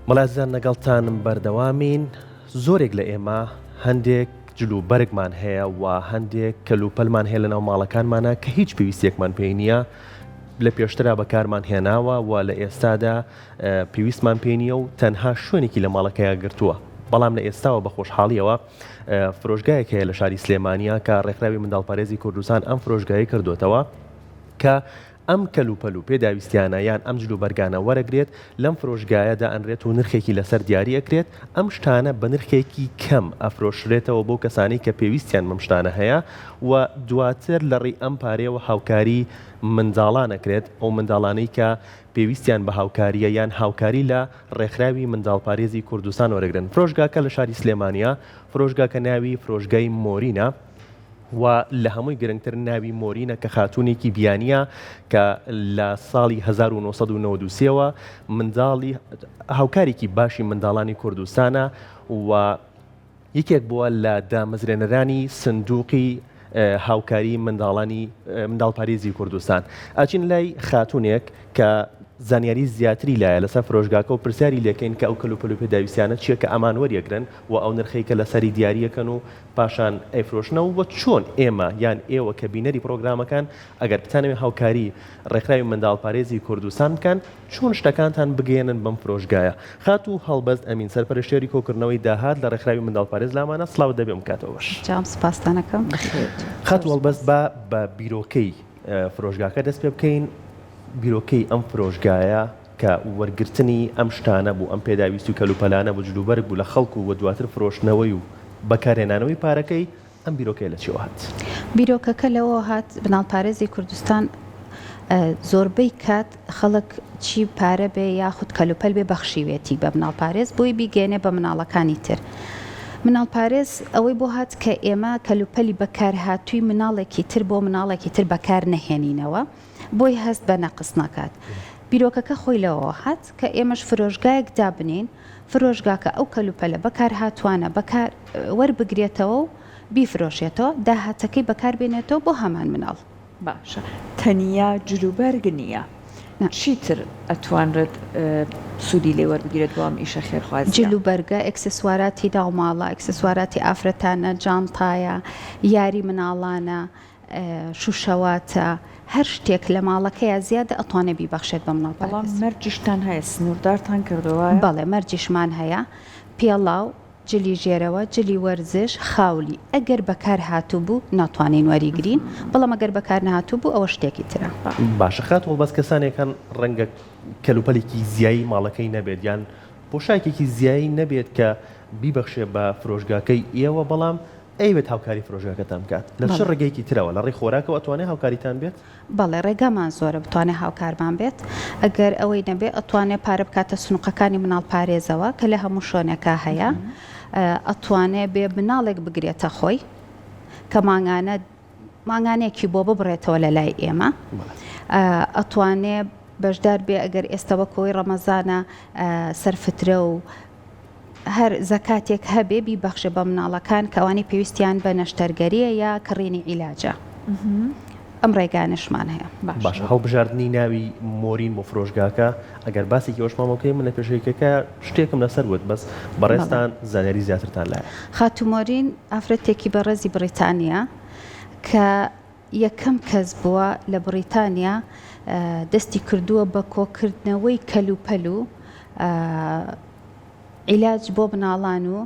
بەڵێ ئازیزان لەگەڵتانم بەردەوامین زۆرێک لە ئێمە هەندێک جل و بەرگمان هەیە و هەندێک کەلوپەلمان هەیە لەناو ماڵەکانمانە کە هیچ پێویستێکمان پێی نییە لە پێشترا بەکارمان هێناوە و لە ئێستادا پێویستمان پێ نییە و تەنها شوێنێکی لە ماڵەکەیا گرتووە بەڵام لە ئێستاوە بە خۆشحاڵیەوە فرۆشگایەک هەیە لە شاری سلێمانیا کە ڕێکخراوی منداڵپارێزی کوردستان ئەم فرۆشگای کردوێتەوە کە ئەم کەلوپەل و پێداویستیانە یان ئەم جلوبەرگانە وەرەگرێت لەم فرۆشگایە دائەنرێت و نرخێکی لەسەر دیاری ئەکرێت، ئەم شتانە بە نرخێکی کەم ئەفرۆشرێتەوە بۆ کەسانەی کە پێویستیان بەم شتانە هەیە و دواتر لە ڕێی ئەم پارەیەوە هاوکاری منداڵان ئەکرێت، ئەو منداڵانەی کە پێویستیان بە هاوکارییە یان هاوکاری لە ڕێکخراوی منداڵپارێزی کوردستان وەرەگرن. فرۆشگاکە لە شاری سلێمانییە، فرۆشگاکە ناوی فرۆشگای مۆرینە. و لە هەمووی گرنگتر ناوی مۆرینە کە خاتوونێکی بیانییە کە لە ساڵی 1993 ەوە منداڵی هاوکارێکی باشی منداڵانی کوردستانە و یەکێک بووە لە دامەزرێنەرانی سندوقی هاوکاری منداڵانی منداڵپارێزی کوردستان. ئەچین لای خاتوونێک کە زانیاری زیاتری لایە لەسەر فرۆشگاکە و پرسیاری لێکەین کە ئەو کەلوپەل و پێداویستیانە چییە کە ئەمان وەریەگرن و ئەو نرخەی کە لەسەری دیاریەکەن و پاشان ئەیفرۆشنەوە وە چۆن ئێمە یان ئێوە کە بینەری پڕۆگرامەکان ئەگەر بتانەوێ هاوکاری ڕێکخراوی منداڵپارێزی کوردستان بکەن چۆن شتەکانتان بگەیەنن بەم فرۆشگایە خاتوو هەڵبەست ئەمین سەرپەرشتیاری کۆکردنەوەی داهات لە ڕێکخراوی منداڵپارێز لامانە سڵاوت دەبێ ئەم کاتەوە باش. جام سوپاستان ئەکەم بەخێربێن. خاتوو هەڵبەست با بە بیرۆکەی فرۆشگاکە دەست پێ بکەین بیرۆکەی ئەم فرۆشگایە کە وەرگرتنی ئەم شتانە بوو، ئەم پێداویستی و کەلوپەلانە بوو، جلوبەرگ بوو لە خەڵک و دواتر فرۆشتنەوەی و بەکارهێنانەوەی پارەکەی، ئەم بیرۆکەیە لە چیەوە هات؟ بیرۆکەکە لەوەوە هات، مناڵپارێزی کوردستان زۆربەی کات خەڵک چی پارە بێ یاخود کەلوپەل بێ بەخشیوێتی بە مناڵپارێز بۆی بیگەیەنێ بە مناڵەکانی تر. مناڵپارێز ئەوەی بۆ هات کە ئێمە کەلوپەلی بەکارهاتووی مناڵێکی تر بۆ مناڵێکی تر بەکار نەهێنینەوە، بۆی هەست بە نەقس نەکات. بیرۆکەکە خۆی لەوەوە هات کە ئێمەش فرۆشگایەک دابنێین، فرۆشگاکە ئەو کەلوپەلە بەکارهاتووانە بەکار وەربگرێتەوە و بیفرۆشێتەوە، داهاتەکەی بەکاربێنێتەوە بۆ هەمان مناڵ. باشە تەنیا جلوبەرگ نییە، چیتر ئەتوانرێت سوودی لێ وەربگیرێت بۆ ئەم ئیشە خێرخوازییە؟ جلوبەرگە، ئێکسسواراتی ناوماڵە، ئێکسسواراتی ئافرەتانە، جانتایە، یاری مناڵانە، شوشەواتە هەر شتێک لە ماڵەکەیا زیادە ئەتوانێ بیبەخشێت بە مناڵ بەڵام پارێز. مەرجیشتان هەیە سنوردارتان کردوە وایە؟ بەڵێ مەرجیشمان هەیە پێڵاو، جلی ژێرەوە، جلی وەرزش، خاولی ئەگەر بەکار هاتوو بوو ناتوانین وەریگرین بەڵام ئەگەر بەکار نەهاتوو بوو ئەوە شتێکی ترە. باشە خاتوو هەڵبەست کەسانێک هەن ڕەنگە کەلوپەلێکی زیایی ماڵەکەی نەبێت یان پۆشاکێکی زیایی نەبێت کە بیبەخشێ بە فرۆشگاکەی ئێوە بەڵام ئەیەوێت هاوکاری فرۆشگاکەتان بکات لە چ ڕێگەیەکی ترەوە؟ لە ڕێی خۆراکەوە ئەتوانێ هاوکاریتان بێت؟ بەڵێ ڕێگامان زۆرە بتوانێ هاوکارمان بێت ئەگەر ئەوەی نەبێ ئەتوانێ پارە بکاتە سنوقەکانی مناڵ پارێزەوە کە لە هەموو شۆنێکا هەیە ئەتوانێ بێ مناڵێک بگرێتە خۆی کە مانگانە مانگانێکی بۆ ببڕێتەوە لە لای ئێمە ئەتوانێ بەشدار بێ ئەگەر ئێستا وەکۆی ڕەمەزانە سەرفترە و هەر زەکاتێک هەبێ بیبەخشێ بە مناڵەکان کە ئەوانەی پێویستیان بە نەشتەرگەریە یا کڕینی عیلاجە ئەم ڕێگانەشمان هەیە. باشە هەڵبژاردنی ناوی مۆرین بۆ فرۆشگاکە ئەگەر باسێکی ئەوەشمان بۆ بکەی من لە پێشەکیەکە شتێکم لەسەر وت بەس بەڕێزتان زانیاری زیاترتان لایە. خاتوو مۆرین ئافرەتێکی بەڕێزی بڕیتانیە کە یەکەم کەس بووە لە بڕیتانیا دەستی کردووە بە کۆکردنەوەی کەلوپەل و عیلاج بۆ مناڵان و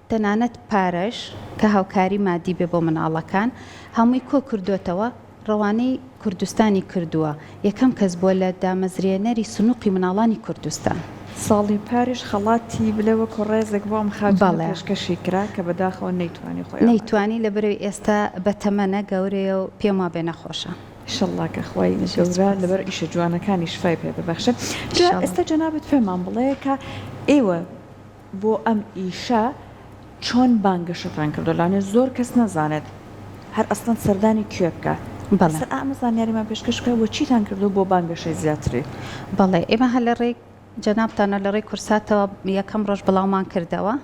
تەنانەت پارەش کە هاوکاری مادی بێ بۆ مناڵەکان هەمووی کۆ کردۆتەوە ڕەوانەی کوردستانی کردووە یەکەم کەس بووە لە دامەزرێنەری سنوقی مناڵانی کوردستان. ساڵی پاریش خەڵاتی بلێ وەکو ڕێزێک بۆ ئەم خاتوونە بەڵێ. پێشکەشی کرا کە بەداخەوە نەیتوانی خۆی ئامادە. نەیتوانی لەبەرئەوەی ئێستا بەتەمەنە گەورەیە و پێم وابێ نەخۆشە. ئیشەڵا کە خوای زۆر گەورە سوپاس. لەبەر ئیشە جوانەکانی شفای پێ ببەخشێ. جا ئیشەڵا. ئێستا جەنابت پێمان بڵێ کە ئێوە بۆ ئەم ئیشە چۆن بانگەشەتان کردوە لەوانەیە زۆر کەس نەزانێت هەر ئەسڵەن سەردانی کوێ بکات بەڵێ. لەسەر ئەمە زانیاریمان پێشکەش بکە وە چیتان کردوە بۆ بانگەشەی زیاتری؟ بەڵێ ئێمە هەر لە ڕێی جەنابتانە لە ڕێی کورساتەوە یەکەم ڕۆژ بڵاومان کردەوە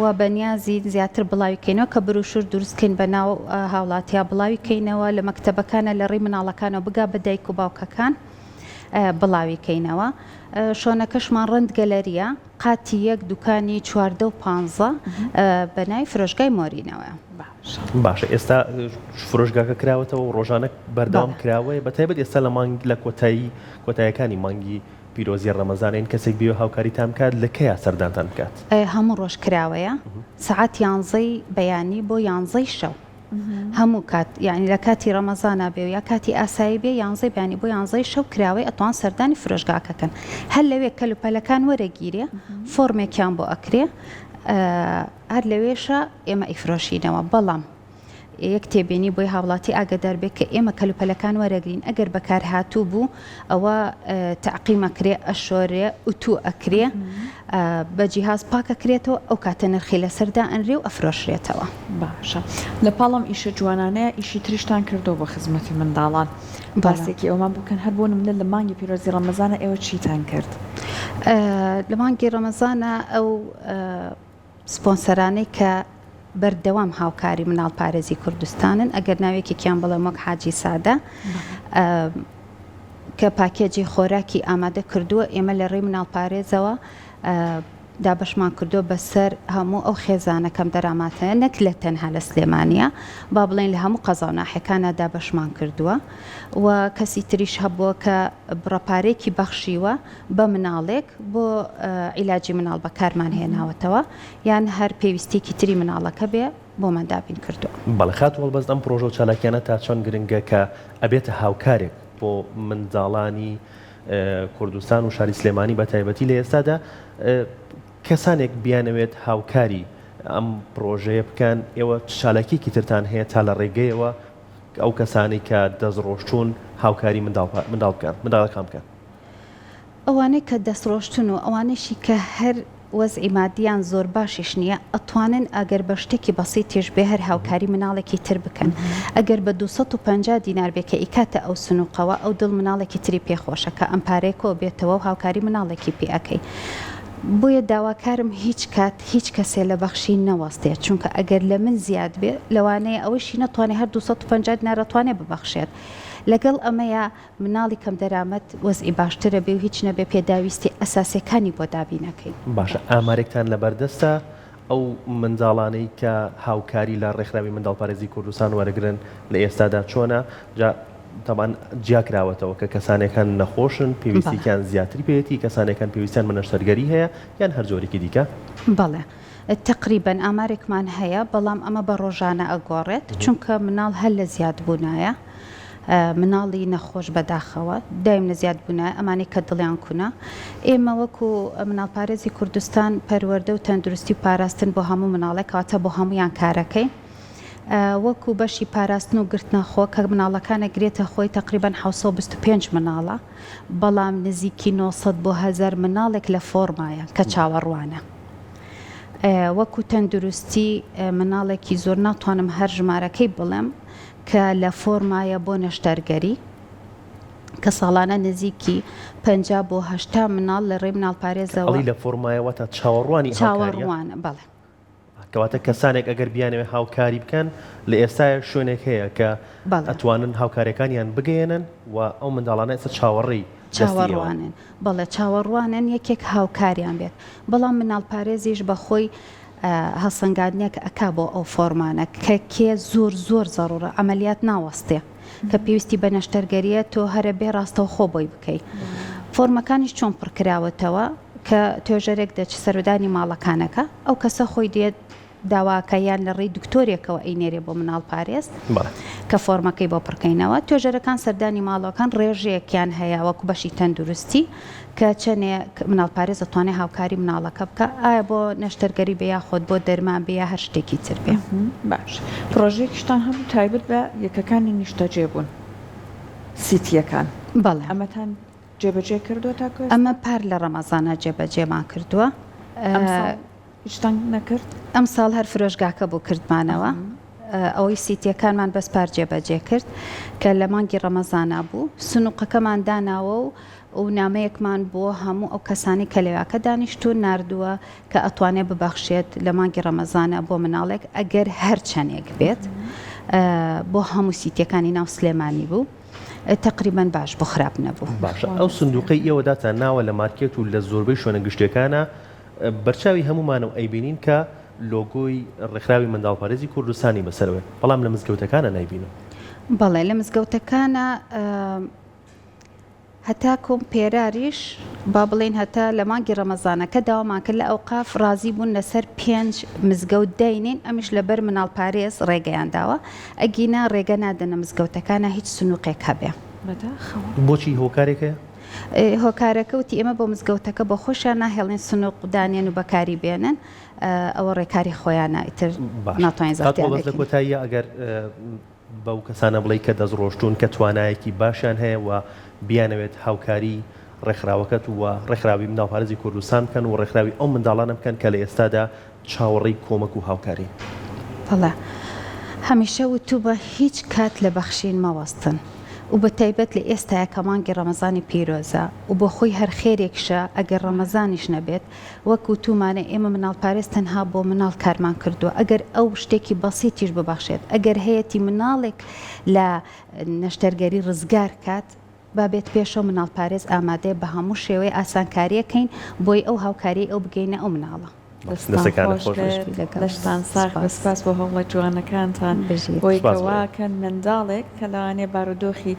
و بەنیازین زیاتر بڵاوی کەینەوە کە بروشور دروست کەین بە ناو هاوڵاتیا بڵاوی کەینەوە لە مەکتەبەکانە لە ڕێی مناڵەکانەوە بگا بە دایک و باوکەکان بڵاوی کەینەوە. شۆنەکەشمان ڕەند گەلەریە قاتی یەک دوکانی 14 و پانزە بە ناوی فرۆشگای مۆرینەوە. باشە ئێستا فرۆشگاکە کراوەتەوە و ڕۆژانە بەردەوام کراوەیە بە تایبەت ئێستا لە مانگ لە کۆتایی کۆتایەکانی مانگی پیرۆزی ڕەمەزانین کەسێک بێ هاوکاریتان بکات لە کەیا سەردانتان بکات؟ هەموو ڕۆژ کراوەیە سەعات یانزەی بەیانی بۆ یانزەی شەو هەموو کات یانی لە کاتی ڕەمەزانا بێ و یا کاتی ئاسایی بێ یانزەی بەیانی بۆ یانزەی شەو کراوەی ئەتوان سەردانی فرۆشگاکە کەن هەر لەوێ کەلوپەلەکان وەرەگیرێ فۆرمێکیان بۆ ئەکرێ هەر لەوێشە ئێمە ئەیفرۆشینەوە بەڵام یەک تێبینی بۆی هاوڵاتی ئاگەدار بێ کە ئێمە کەلوپەلەکان وەرەگرین ئەگەر بەکارهاتوو بوو ئەوە تەعقیم ئەکرێ ئەشۆرێ ئوتوو ئەکرێ بە جیهاز پاک ئەکرێتەوە ئەو کاتە نرخی لەسەر دائەنرێ و ئەفرۆشرێتەوە. باشە لە پاڵ ئەم ئیشە جوانانەیا ئیشی تریشتان کردووە بۆ خزمەتی منداڵان باسێکی ئەوەمان بۆ بکەن هەر بۆ نمونە لە مانگی پیرۆزی ڕەمەزانا ئێوە چیتان کرد؟ لە مانگی ڕەمەزانا ئەو سپۆنسەرانەی کە بەردەوام هاوکاری مناڵپارێزی کوردستانن ئەگەر ناوێکێکیان بڵێم وەک حاجی سادە کە پاکێجی خۆراکی ئامادە کردووە ئێمە لە ڕێی مناڵپارێزەوە دابەشمان کردووە بەسەر هەموو ئەو خێزانە کەم دەراماتەیە نەک لە تەنها لە سلێمانە با بڵێن لە هەموو قەزا و ناحیەکانە دابەشمان کردووە و کەسی تریش هەبووە کە بڕەپارێکی بەخشیوە بە مناڵێک بۆ عیلاجی مناڵ بەکارمان هێناوەتەوە یان هەر پێویستیەکی تری مناڵەکە بێ بۆمان دابین کردووە. بەڵێ خاتوو هەڵبەست ئەم پڕۆژە و چالاکیانە تا چەند گرنگە کە ئەبێتە هاوکارێک بۆ منداڵانی کوردستان و شاری سلێمانی بە تایبەتی لە ئێستادا کەسانێک بیانەوێت هاوکاری ئەم پڕۆژەیە بکەن ئێوە چ چالاکیەکی ترتان هەیە تا لە ڕێگەیەوە ئەو کەسانەی کە دەستڕۆشتوون هاوکاری منداڵ منداڵ بکەن منداڵەکان بکەن؟ ئەوانەی کە دەستڕۆشتن و ئەوانەیشی کە هەر وەزعی مادیان زۆر باشیش نییە ئەتوانن ئەگەر بە شتێکی بەسیتیش بێ هەر هاوکاری مناڵێکی تر بکەن ئەگەر بە 250 دینار بێ کە ئیکاتە ئەو سنوقەوە ئەو دڵ مناڵێکی تری پێ خۆشە کە ئەم پارەیە کۆ بێتەوە و هاوکاری مناڵێکی پێ ئەکەی بۆیە داواکارم هیچ کات هیچ کەسێ لە بەخشین نەوەستێ چونکە ئەگەر لە من زیاد بێ لەوانەیە ئەوەیشی نەتوانێ هەر 250 دینار ئەتوانێ ببەخشێت لەگەڵ ئەمەیا مناڵی کەمدەرامەت وەزعی باشترە بێ و هیچ نەبێ پێداویستی ئەساسیەکانی بۆ دابینەکەین. باشە ئامارێکتان لەبەردەستە ئەو منداڵانەی کە هاوکاری لە ڕێکخراوی منداڵپارێزی کوردستان وەرەگرن لە ئێستادا چۆنە؟ جا تەبعەن جیاکراوەتەوە کە کەسانێک هەن نەخۆشن پێویستیکیان زیاتر پێیەتی کەسانێک هەن پێویستیان بە نەشتەرگەری هەیە یان هەر جۆرێکی دیکە؟ بەڵێ تەقریبەن ئامارێکمان هەیە بەڵام ئەمە بە ڕۆژانە ئەگۆڕێت چونکە مناڵ هەر لە زیادبوونایە. مناڵی نەخۆش بەداخەوە دایم لە زیاد بوونایە ئەمانەی کە دڵیان کونە ئێمە وەکو مناڵپارێزی کوردستان پەروەردە و تەندروستی و پاراستن بۆ هەموو مناڵێک کەواتە بۆ هەمویان کارەکەی وەکو بەشی پاراستن و گرتنە خۆ کە مناڵەکانە گرێتە خۆی تقریبان 1925 مناڵە بەڵام نزیکی 900 بۆ هەزار مناڵێک لە فۆرمایە کە چاوەڕوانە وەکو تەندروستی مناڵێکی زۆر ناتوانم هەر ژمارەکەی بڵێم کە لە فۆرمایە بۆ نەشتەرگەری کە ساڵانە نزیکی 50 بۆ 80 مناڵ لە ڕێی مناڵپارێزەوە ئەڵی لە فۆرمایە واتە چاوەڕوانی هاوکاریە؟ چاوەڕوانە بەڵێ. کەواتە کەسانێک ئەگەر بیانەوێت هاوکاری بکەن لە ئێستایا شوێنێک هەیە کە بەڵێ. ئەتوانن هاوکاریەکانیان بگەیەنن و ئەو منداڵانە ئێستا چاوەڕێی دەستی ئێوەن. چاوەڕوانن بەڵێ چاوەڕوانن یەکێک هاوکاریان بێت بەڵام مناڵپارێزیش بە خۆی هەڵسەنگاندنێک ئەکا بۆ ئەو فۆرمانە کە کێ زۆر زۆر زەڕوڕە عەمەلیات ناوەستێ کە پێویستی بە نەشتەرگەریە تۆ هەرە بێ ڕاستەوخۆ بۆی بکەی فۆرمەکانیش چۆن پڕکراوەتەوە کە توێژەرێک دەچ سەرودانی ماڵەکانەکە ئەو کەسە خۆی دێت داواکە یان لە ڕێی دکتۆرێکەوە ئەینێرێ بۆ مناڵ پارێز کە فۆرمەکەی بۆ پڕکەینەوە توێژەرەکان سەردانی ماڵەکان ڕێژەیەکیان هەیە وەکو بەشی تەندروستی کە چەنێ مناڵپارێز ئەتوانێ هاوکاری مناڵەکە بکا ئایا بۆ نەشتەرگەری بێ یاخۆد بۆ دەرمان بێ یا هەر شتێکی تر بێ. باش پڕۆژەیەکیشتان هەبوو تایبەت بە یەکەکانی نیشتەجێ بوون سیتیەکان بەڵێ. ئەمەتان جێبەجێ کردووە تاکو ئێستا؟ ئەمە پار لە ڕەمەزانا جێبەجێمان کردووە. ئەمساڵ هیچتان نەکرد؟ ئەمساڵ هەر فرۆشگاکە بوو کردمانەوە. ئەوەی سیتیەکانمان بەس پار جێبەجێ کرد کە لە مانگی ڕەمەزانا بوو سنوقەکەمان داناوە و و نامەیەکمان بۆ هەموو ئەو کەسانەی کە لەویاکە دانیشتوون ناردووە کە ئەتوانێت ببەخشێت لە مانگی ڕەمەزانە بۆ مناڵێک ئەگەر هەر چەندێک بێت بۆ هەموو سیتیەکانی ناو سلێمانی بوو. تەقریبەن باش بوو خراپ نەبوو. باشە ئەو سندوقەی ئێوە داتان ناوە لە مارکێت و لە زۆربەی شوێنە گشتیەکانا بەرچاوی هەموومانە و ئەیبینین کە لۆگۆی ڕێکخراوی منداڵپارێزی کوردستانی بەسەرەوەیە بەڵام لە مزگەوتەکانا نایبینم. بەڵێ لە مزگەوتەکانا هەتاکوم پێراریش با بڵێین هەتا لە مانگی ڕەمەزانەکە داوامان کرد لە ئەوقاف ڕازی بوون لەسەر پێنج مزگەوت داینێین ئەمیش لەبەر مناڵپارێز ڕێگەیان داوە ئەگینا ڕێگە نادەنە مزگەوتەکانا هیچ سنوقێک هەبێ. بەداخەوە. بۆچی هۆکارێک هەیە؟ هۆکارەکە وتی ئێمە بۆ مزگەوتەکە بۆ خۆشیان ناهێڵین سنوق دانێن و بەکاری بێنن ئەوە ڕێکاری خۆیانە ئیتر باشە ناتوانین کاک زەختیان مەبەست لە لێکەین. کۆتاییا ئەگەر بەو کەسانە بڵێی کە دەستڕۆشتوون کە توانایەکی باشیان هەیە و بیانەوێت هاوکاری ڕێکخراوەکەت و ڕێکخراوی منداڵپارێزی کوردستان بکەن و ڕێکخراوی ئەو منداڵانە بکەن کە لە ئێستادا چاوەڕێی کۆمەک و هاوکارین. بەڵێ هەمیشە وتوومە هیچ کات لە بەخشین مەوەستن و بە تایبەت لە ئێستایا کە مانگی ڕەمەزانی پیرۆزە و بۆ خۆی هەر خێرێکشە ئەگەر ڕەمەزانیش نەبێت وەک وتوومانە ئێمە مناڵپارێز تەنها بۆ مناڵ کارمان کردووە ئەگەر ئەو شتێکی بەسیتیش ببەخشێت ئەگەر هەیەتی مناڵێک لە نەشتەرگەری ڕزگار کات با بێت پێشەوە مناڵپارێز ئامادەیە بە هەموو شێوەیە ئاسانکاریەکەین بۆی ئەو هاوکاریەی ئەو بگەینە ئەو مناڵە. دەستان خۆش بێت لەشتان ساغ بێت سپاس بۆ هەوڵە جوانەکانتان بۆی کە واکەن منداڵێک کە لەوانەیە بارودۆخی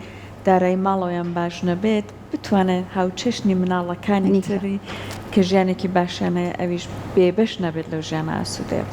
دارایی ماڵەوەیان باش نەبێت بتوانێت هاوچەشنی مناڵەکانی تری کە ژیانێکی باشیان هەیە ئەویش بێبەش نەبێت لەو ژیانە ئاسوودەیە.